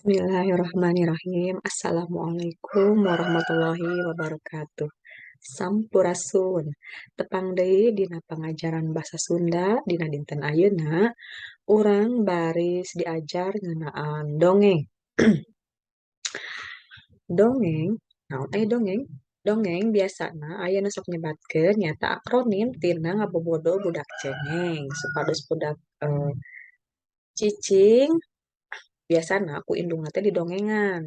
Bismillahirrahmanirrahim. Assalamualaikum warahmatullahi wabarakatuh. Sampurasun. Tepang deui dina pangajaran basa Sunda dina dinten ayeuna urang baris diajar ngeunaan dongeng. Dongeng, naon aya dongeng? Dongeng biasana aya nu sok nyebatkeun nyaeta akronim tina ngabobodo budak cengeng supados budak cicing biasana ku indungna teh didongengan.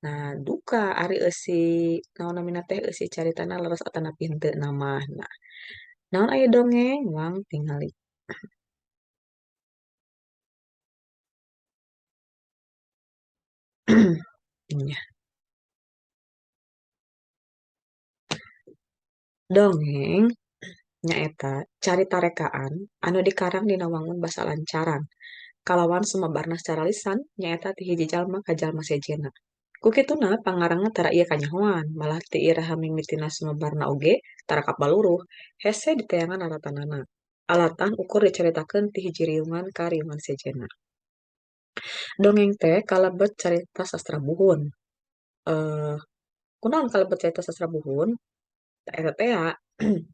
Nah, duka ari eusi naon namina teh eusi caritana leres atanapi henteu mah. Nah, naon aya dongeng? Wang tingali. Nya. Dongeng nyaeta carita rekaan anu dikarang dina wangun basa lancaran kalawan sumebarna sacara lisan nyaeta ti hiji jalma ka jalma sejenna. Ku kituna pangarangna tara ieu kanyahoan, malah ti iraha mimitina sumebarna oge tara kapaluruh, hese diteangan laratanana. Alatan ukur dicaritakeun ti hiji riungan ka riungan sejenna. Dongeng teh kalebet carita sastra buhun. Kunaon kalebet carita sastra buhun? Eta tea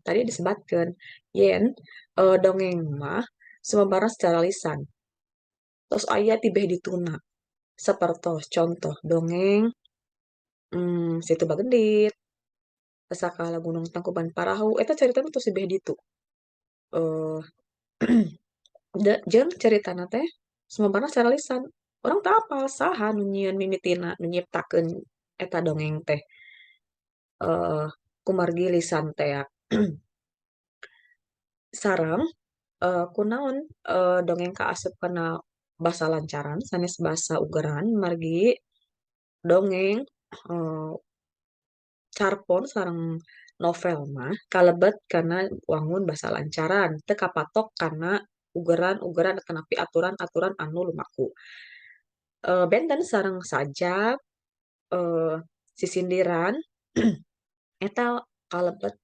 tadi disebatkeun yen dongeng mah sumebarna secara lisan. Tos aya ti beh dituna. Sapertos contoh dongeng Situ Bagendit, Sasakala Gunung Tangkuban Parahu, eta caritana tos di beh ditu. Jeung caritana teh sumebarna secara lisan. Urang teu apal saha nu nyieun mimitina, nu nyiptakeun eta dongeng teh. Kumargi lisan tea. Sareng kunaon dongeng kaasup kana basa lancaran sanes basa ugeran margi dongeng carpon sareng novel mah kalebet kana wangun basa lancaran teu kapatok kana ugeran-ugeran atanapi aturan-aturan anu lumaku. Benten sareng sajak, sisindiran eta kalebet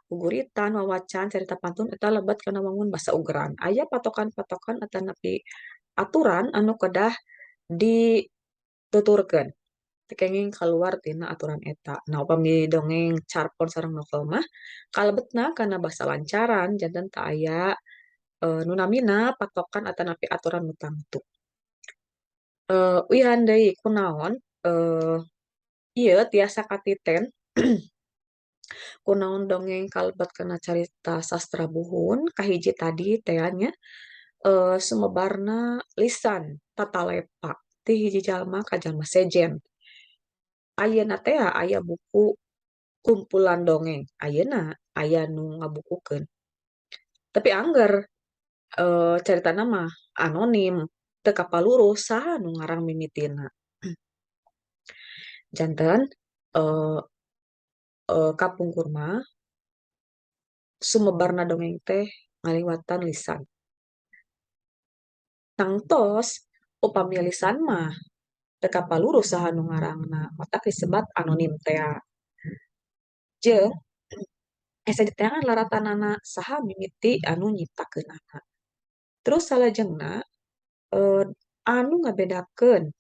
guguritan, wawacan, carita pantun eta lebet kana wangun basa ugeran. Aya patokan-patokan atanapi aturan anu kedah dituturkeun. Teu kenging kaluar tina aturan eta. Nah, upami dongeng carpon sareng novel mah kalebetna kana basa lancaran janten teu aya nu namina patokan atanapi aturan nu tangtu. Uihan deui kunaon ieu tiasa katiten kunaon dongeng kalebet kana carita sastra buhun kahiji tadi tea nya sumebarna lisan tatalepa ti hiji jalma ka jalma sejen. Ayeuna tea aya buku kumpulan dongeng, ayeuna aya nu ngabukukeun. Tapi angger caritana mah anonim, teu kapaluruh saha nu ngarang mimitina. Janten kapungkur mah sumebarna dongeng teh ngaliwatan lisan. Tangtos upami lisan mah teu kapaluruh saha nu ngarangna, matak disebat anonim tea. Jeung hese diteangan laratanana saha mimiti anu nyiptakeunana. Terus salajengna anu ngabedakeun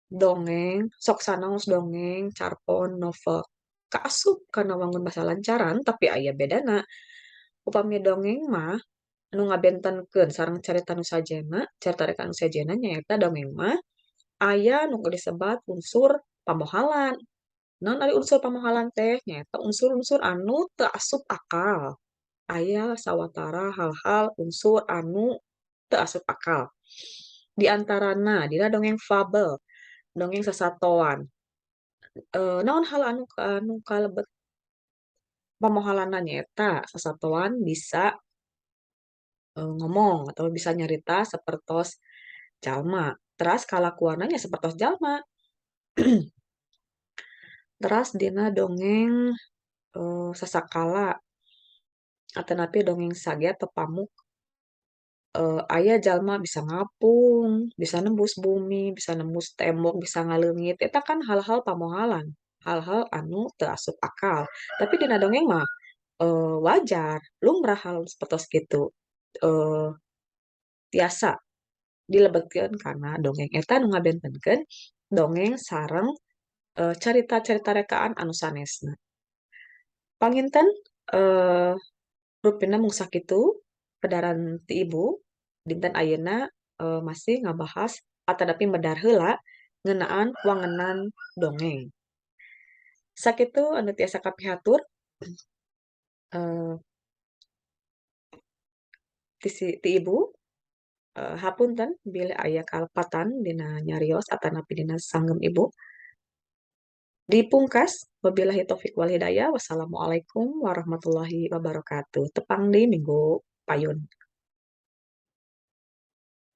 dongeng, sok sanaos dongeng, carpon, novel kaasup kana wangun basa lancaran tapi aya bedana. Upami dongeng mah anu ngabentenkeun sareng carita nu sajenna, carita rekaan nu sejenna nyaeta dongeng mah aya nu disebat unsur pamohalan. Naon ari unsur pamohalan teh? Nyaeta unsur-unsur anu teu asup akal. Aya sawatara hal-hal unsur anu teu asup akal. Di antarana dina dongeng fabel, dongeng sasatoan. Naon hal anu kalebet pamohalanna nyaeta sasatoan bisa ngomong atau bisa nyarita sapertos jalma. Teras kalakuanna nya sapertos jalma. Teras dina dongeng sasakala atanapi dongeng sage atau pamuk aya jalma bisa ngapung, bisa nembus bumi, bisa nembus tembok, bisa ngaleungit, eta kan hal-hal pamohalan, hal-hal anu teu asup akal. Tapi dina dongeng mah wajar, lumrah hal sapertos kitu. Tiasa dilebetkeun kana dongeng eta nu ngabentenkeun Dongeng sareng carita-carita rekaan anu sanesna. Panginten rupina mung sakitu pedaran ti Ibu dinten ayeuna, masih ngabahas atanapi medar heula ngeunaan wangenan dongeng. Sakitu anu tiasa kapihatur ti Ibu. Hapunten bilih aya kalepatan dina nyarios atanapi dina sanggem Ibu. Dipungkas, wabillahi taufik wal hidayah, wassalamualaikum warahmatullahi wabarakatuh. Tepang deui minggu payun.